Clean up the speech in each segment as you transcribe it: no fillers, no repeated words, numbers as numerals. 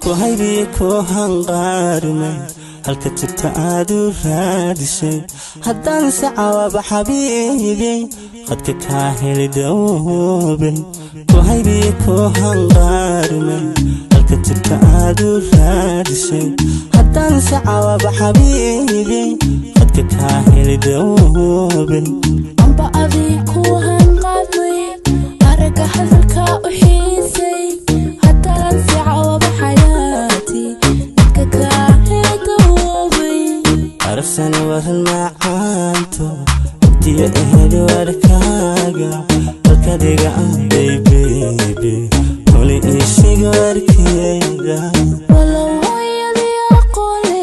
Ku haybiye ku hanqaarmay, halka tagta aad u raadisay. Haddaan se cawaaba xabiibi qadka kaa heli dawbay. Ku haybiye ku hanqaarmay, halka tagta aad u raadisay. Haddaan se cawaaba xabiibi qadka kaa heli dawbay. Amba adii ku hanqaadmay, aragga hadalka u xiisay. Haddaan si cawaba xayaati dadka kaa heedawoobay. Arafsani waran macaanto, abtiyo eheli warkaaga halkadiga ahday. Baby, holi iishiga warkeeda. Walow hooyadii aqoole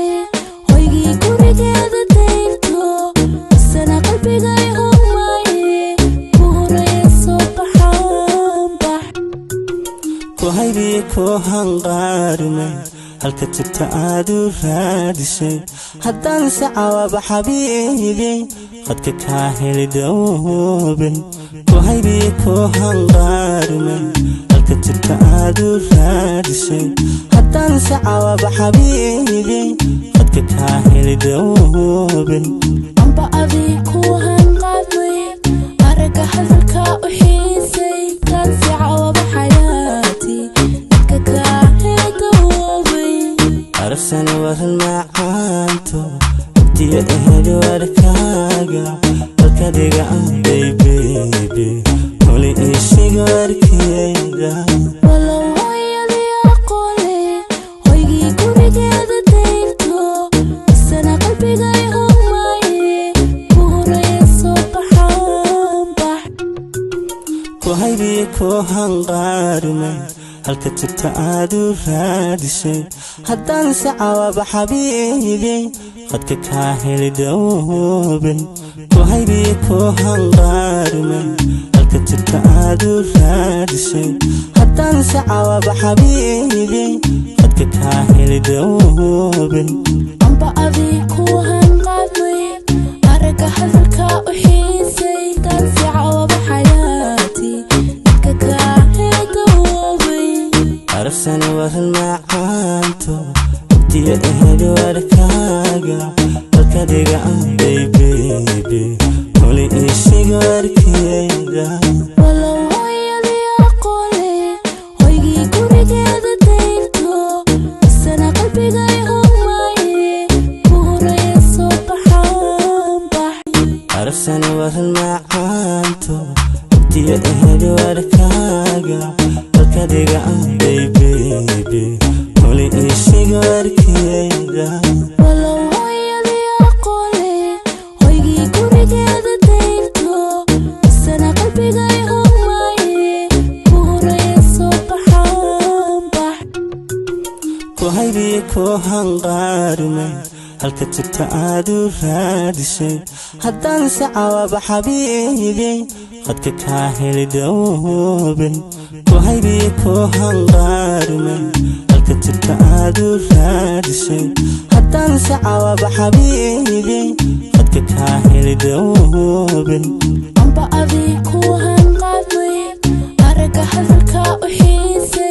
hoygii gurigeeda dayrto, isana qalbigay humaaye ku horaya soo baxaan bax. Ku haybiye ku hanqaarmay, halka tagta aad u raadisay. Haddaan se cawaaba xabiibi qadka kaa heli dawbay. Ku haybiye ku hanqaarmay, halka tagta aad u raadisay. Haddaan se cawaaba xabiibi qadka kaa heli dawbay. Amba adii ku hanqaadmay, aragga hadalka u xiisay. Taan si cawaba xayaati dadka kaa heedawoobay. Arafsani waran macaanto, abtiyo eheli warkaaga halkadiga ahday. Baby, holi iishiga warkeeda. Walow hooyadii aqoole hoygii gurigeeda dayrto, isana qalbigay humaaye ku horaya soo baxaan bax. Ku haybiye ku hanqaarmay, halka tagta aad u raadisay. Haddaan se cawaaba xabiibi qadka kaa heli dawbay. Ku haybiye ku hanqaarmay, halka tagta aad u raadisay. Haddaan se cawaaba xabiibi qadka kaa heli dawbay. Amba adii ku hanqaadmay, aragga hadalka u xiisay. Taan si cawaba xayaati dadka kaa heedawoobay. Arafsani waran macaanto, abtiyo eheli warkaaga halkadiga ahday. Baby, holi iishiga warkeeda. Walow hooyadii aqoole hoygii gurigeeda dayrto, isana qalbigay humaaye ku horaya soo baxaan bax. Arafsani waran macaanto, abtiyo eheli warkaaga halkadiga ahday. Baby, holi iishiga warkeeda. Walow hooyadii aqoole hoygii gurigeeda dayrto, isana qalbigay humaaye ku horaya soo baxaan bax. Ku haybiye ku hanqaarmay, halka tagta aad u raadisay. Haddaan se cawaaba xabiibi qadka kaa heli dawbay. Ku haybiye ku hanqaarmay, halka tagta aad u raadisay. Haddaan se cawaaba xabiibi qadka kaa heli dawbay. Amba adii ku hanqaadmay, aragga hadalka u xiisay.